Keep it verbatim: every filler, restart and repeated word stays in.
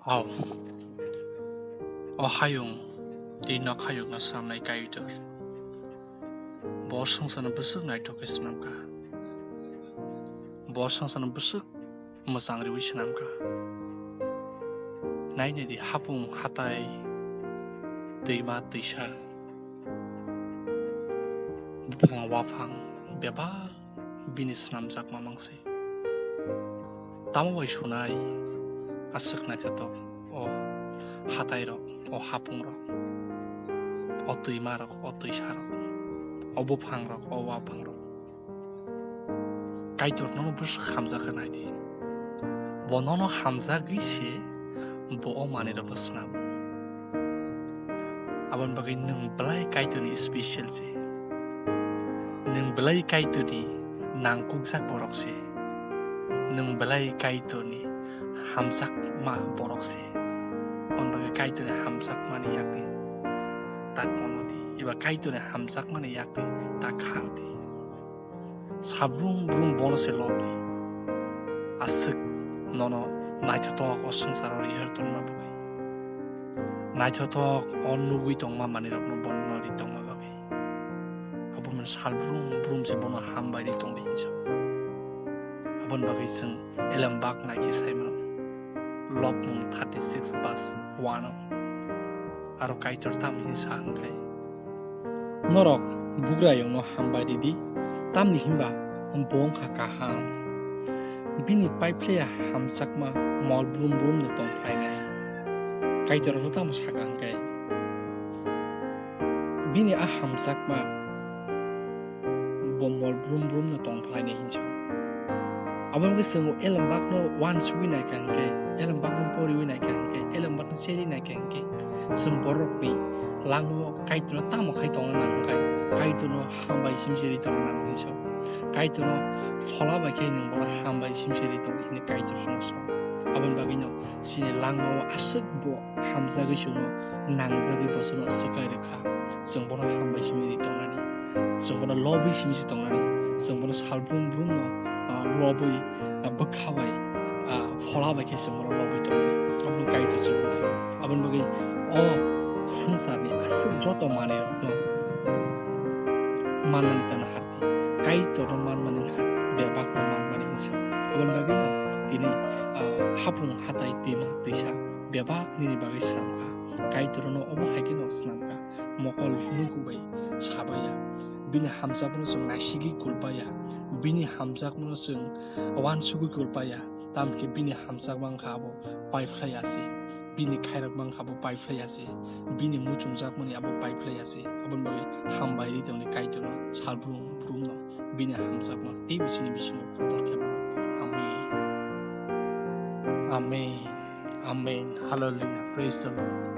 Au, o hayung tei nok hayungno swnamnai Kaitor. Bo swngcharno bwswk naithok khe swnamkha. Bo swngcharno bwswk mwchang riwi swnamkha. Nai naidi hapung hatai, twima twisa, buphang waphang bebak bini swnamjakma mangse. Tamo bai sunai aswk naithotok o hatairok, o hapungrok, o twimarok, o twisarok, o buphangrok, o waphangrok. Kaitor nono bwswk hamjakha naidi. Bo nono hamjagwi se bo o manwirokno swnam. Aboni bagwi nwng belai Kaitorni special se. Nwng belai Kaitorni nangkukjak borok se. Nwng belai Kaitorni hamjakma borok se. Aboni bagwi Kaitorni hamjakmani yakni tak kono di, eba Kaitorni hamjakmani yakni tak khar di. Sabrum brum bono se lob di. Aswk nono naithotok o swngcharo rihor tongma bagwi. Naithotok o nugwi tongma manwirokno bono ri tongma bagwi. Abo mani sal brum brum se bono hambai ri tongdi hinsa. Aboni bagwi chwng elem bak nai khe sai mano. Lobmung thirty six verse one o. Aro Kaitor tam hinwi sa hwnkhe, norok bugrayungno hambai ridi, tamni hwnba bo wngkha kaham. Bini paiphlaiya hamjakma mol brum brumno tongphlainai. Kaitor aro tamo sakha hwnkhe, bini a hamjakma bo mol brum brumno tongphlainai hinsa. Abo wngkhe chwng elembakno uansugwi naikha hwnkhe, elembakno poriwi naikha hwnkhe, elembakno cheli naikha hwnkhe, chwng borokni langmao Kaitorno tamo khai tongna nang hwnkhe, Kaitorno hambai simsiri tongna nang hinsa. Kaitorno phola bai khe nwng bono hambai simsiri tong hwnwi Kaitor chwngno sa. Aboni bagwino chini langmao aswk bo hamjagwi chwngno nangjagwi bo chwngno swkai rwkha. Chwng bono hambai simi ri tongnani, chwng bono lobwi simi se tongnani, chwng bono sal brum brumno, ah, lobwi, ah, bwkha bai, ah, phola bai khe chwng bono lobwi tongnani. Abono Kaitor chwng wngnai. Aboni bagwi o swngcharni aswk joto manwirokno mannani tana hardi. Kaitorno manmani wngkha bebakno manmani hinsa. Aboni bagwino tini, ah, hapung hatai twima twisa bebak nini bagwi swnamkha. Kaitorno obo hai kheno swnamkha. Mokol nukhuk bai sabaiya. Bini hamjakmano chwng naisigwi kulbaiya. Bini hamjakmano chwng uansugwi kulbaiya. Tamkhe bini hamjakma wngkha abo paiphlaiya se. Bini khairokma wngkha abo paiphlaiya se. Bini muchungjakmani abo paiphlaiya se. Aboni bagwi hambai ri tongni Kaitorno sal brum brumno bini hamjakma teibo chini bisingo kotor khe mano. Amen. Amen. Amen. Hallelujah. Praise the Lord.